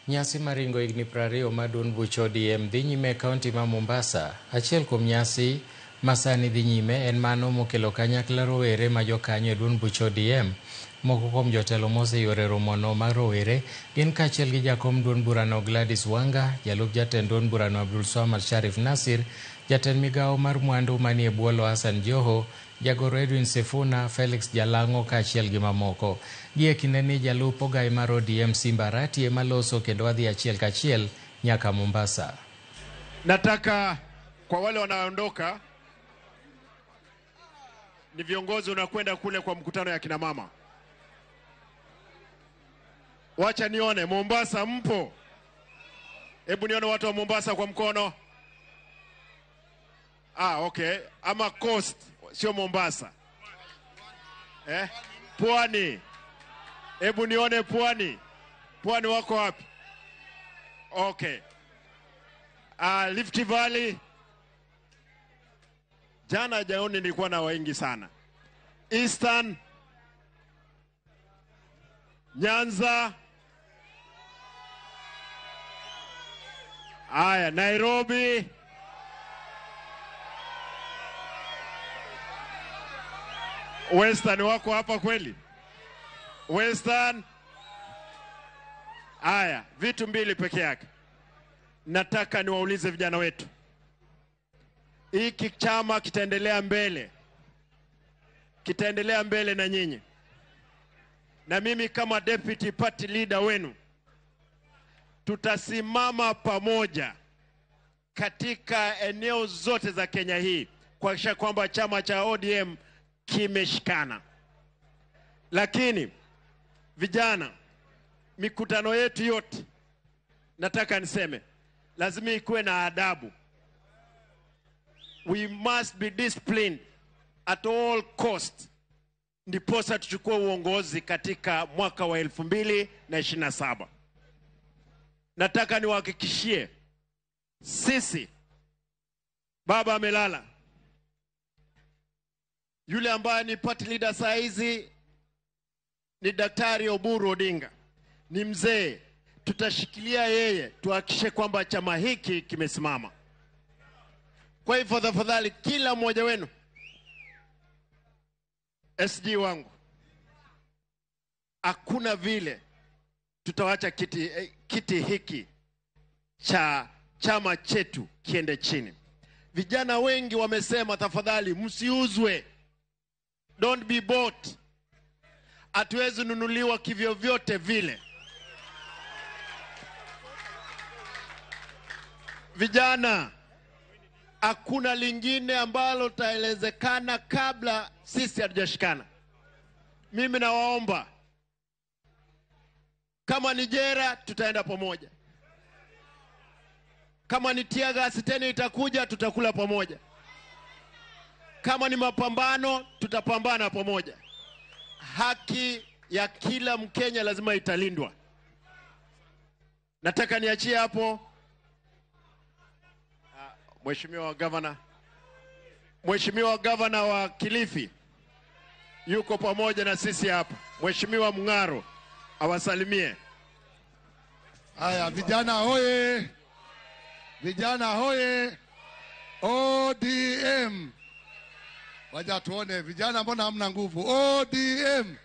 Nyasi mar ringo higni 20 mar duond buch ODM dhi nyime e kaunti ma Mombasa. Achiel kuom nyasi ma sani dhi nyime en mano mokelo kanyakla rowere ma jokanyo e duond buch ODM. Moko kuom jotelo moseyuoro romono mar rowere gin kaachiel gi jakom duond burano Gladys Wanga, jalup jatend duond burano Abdul Swamad Sharif Nasir, jatend migawo mar mwandu manie bwo Hassan Joho, jagoro Edwin Sifuna, Felix Jalang'o kaachiel gi mamoko. Gie kindeni jalup ogai mar ODM Simba Arati ema loso kendo wadhi achiel kachiel nyaka Mombasa. Nataka kwa wale wanaondoka ni viongozi unakwenda kule kwa mkutano ya kina mama. Wacha nione Mombasa mpo? Hebu nione watu wa Mombasa kwa mkono. Ah, okay. Ama Coast, sio Mombasa. Eh? Pwani. Hebu nione Pwani. Pwani wako wapi? Okay. Ah, Rift Valley. Jana jaoni nilikuwa na wengi sana. Eastern, Nyanza, aya, Nairobi, Western wako hapa kweli? Western. Aya, vitu mbili peke yake. Nataka niwaulize vijana wetu. Hiki chama kitaendelea mbele. Kitaendelea mbele na nyinyi. Na mimi kama deputy party leader wenu, tutasimama pamoja katika eneo zote za Kenya hii kuhakikisha kwamba chama cha ODM kimeshikana. Lakini vijana, mikutano yetu yote nataka niseme lazima ikuwe na adabu. We must be disciplined at all cost, ndiposa tuchukue uongozi katika mwaka wa 2027. Nataka niwahakikishie sisi, baba amelala. Yule ambaye ni party leader saa hizi ni Daktari Oburu Odinga, ni mzee. Tutashikilia yeye tuhakikishe kwamba chama hiki kimesimama. Kwa hivyo tafadhali kila mmoja wenu, SG wangu, hakuna vile tutawacha kiti hiki cha chama chetu kiende chini. Vijana wengi wamesema tafadhali msiuzwe. Don't be bought. Hatuwezi nunuliwa kivyo vyote vile. Vijana, hakuna lingine ambalo taelezekana kabla sisi hatujashikana. Mimi nawaomba, kama ni jera tutaenda pamoja. Kama ni tear gas tena itakuja, tutakula pamoja. Kama ni mapambano, tutapambana pamoja. Haki ya kila Mkenya lazima italindwa. Nataka niachie hapo. Mheshimiwa Governor, Mheshimiwa Governor wa Kilifi yuko pamoja na sisi hapa. Mheshimiwa Mung'aro awasalimie. Haya vijana hoye. Vijana hoye. ODM. Waja tuone vijana, mbona hamna nguvu? ODM.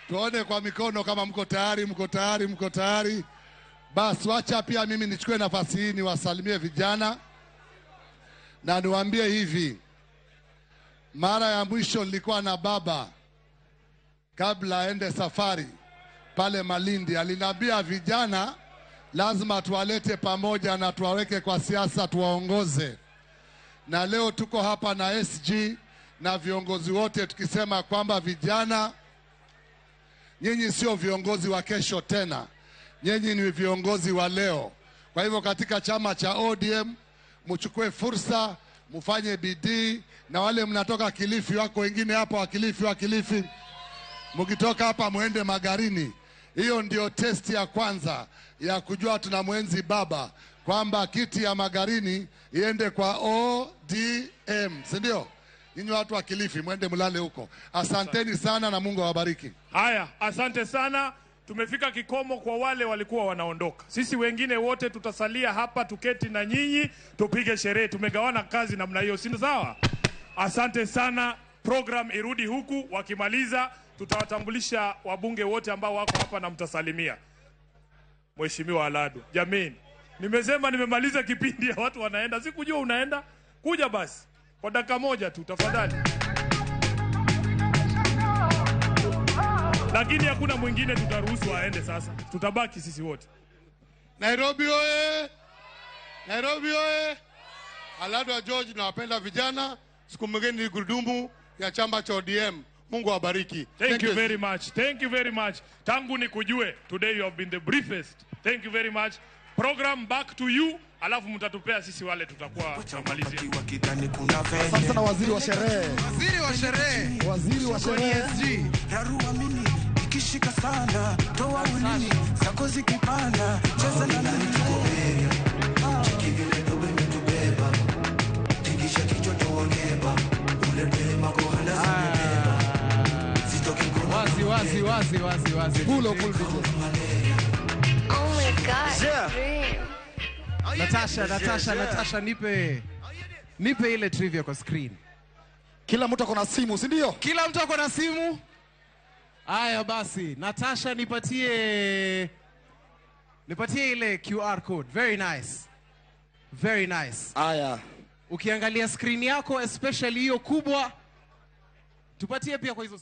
Tuone kwa mikono kama mko tayari, mko tayari, mko tayari. Basi wacha pia mimi nichukue nafasi hii niwasalimie vijana na niwaambie hivi. Mara ya mwisho nilikuwa na baba kabla aende safari pale Malindi, aliniambia vijana lazima tuwalete pamoja na tuwaweke kwa siasa, tuwaongoze. Na leo tuko hapa na SG na viongozi wote tukisema kwamba vijana, nyinyi sio viongozi wa kesho tena, nyinyi ni viongozi wa leo. Kwa hivyo katika chama cha ODM mchukue fursa, mfanye bidii. Na wale mnatoka Kilifi, wako wengine hapa wa Kilifi, wa Kilifi, mkitoka hapa muende Magarini. Hiyo ndio testi ya kwanza ya kujua tunamwenzi baba, kwamba kiti ya Magarini iende kwa ODM, si ndio? Ninyi watu wa Kilifi mwende mlale huko. Asanteni sana na Mungu awabariki. Haya, asante sana. Tumefika kikomo kwa wale walikuwa wanaondoka. Sisi wengine wote tutasalia hapa, tuketi na nyinyi, tupige sherehe. Tumegawana kazi namna hiyo, si sawa? Asante sana. Program irudi huku, wakimaliza tutawatambulisha wabunge wote ambao wako hapa na mtasalimia. Mheshimiwa Aladwa, jameni, nimesema nimemaliza kipindi ya watu wanaenda, sikujua unaenda. Kuja basi kwa dakika moja tu tafadhali. Lakini hakuna mwingine tutaruhusu aende sasa. Tutabaki sisi wote. Nairobi oye! Nairobi oye! Aladwa George, nawapenda vijana. Siku mwingine ni gurudumu ya chama cha ODM. Mungu awabariki. Thank you very much. Thank you very much. Tangu nikujue, today you have been the briefest. Thank you very much. Program back to you. Alafu mtatupea sisi wale tutakuwa tunamalizia. Asante sana waziri wa sherehe. Waziri wa sherehe. Waziri wa sherehe. Rarua mimi ikishika sana toa ulimi zako zikipanda cheza na mimi tuko area cheki vile dobe imetubeba tingisha kichwa tuongeba ule dema kohana zimebeba zitoke mkono Wazi wazi wazi wazi wazi. Pulo pull DJ. Oh my God. Yeah. Dream. Natasha, Natasha, Natasha, nipe ile trivia kwa screen. Kila mtu ako na simu, si ndio? Kila mtu ako na simu. Aya basi, Natasha nipatie ile QR code. Very nice. Very nice. Aya. Ukiangalia screen yako especially hiyo kubwa, tupatie pia kwa hizo